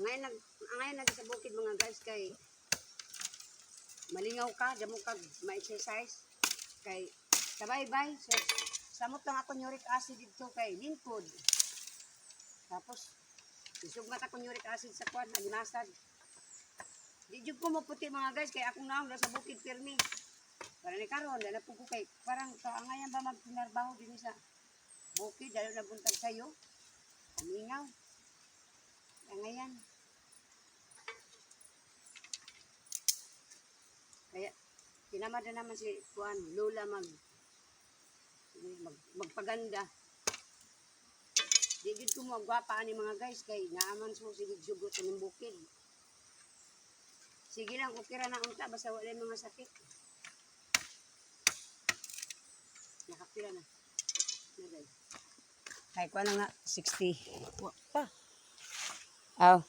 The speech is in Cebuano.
Ngayon nag sa bukid, mga guys, kay malingaw ka, damo kag ma-exercise kay sabay-bay. So samot lang ako uric acid dito kay lingkod. Tapos isugmat ako uric acid sa kwan, alimasag. Di jud ko maputi, mga guys, kay akong naong sa bukid pirmi. Para ni karon, dala po ko kay parang kaangayan ba magtinarbaho din sa bukid, dalo na buntag sayo. Amingaw. Angayan. Kaya tinamad na naman si Kuan, Lola magpaganda. Di gid ko mo gwapa ani, mga guys, kay naaman so sige sugot ng bukid. Sige lang, okay ra na unta basta wala mga sakit. Nakapila na. Na guys. Kay kuan na nga 60. Wa pa. Aw.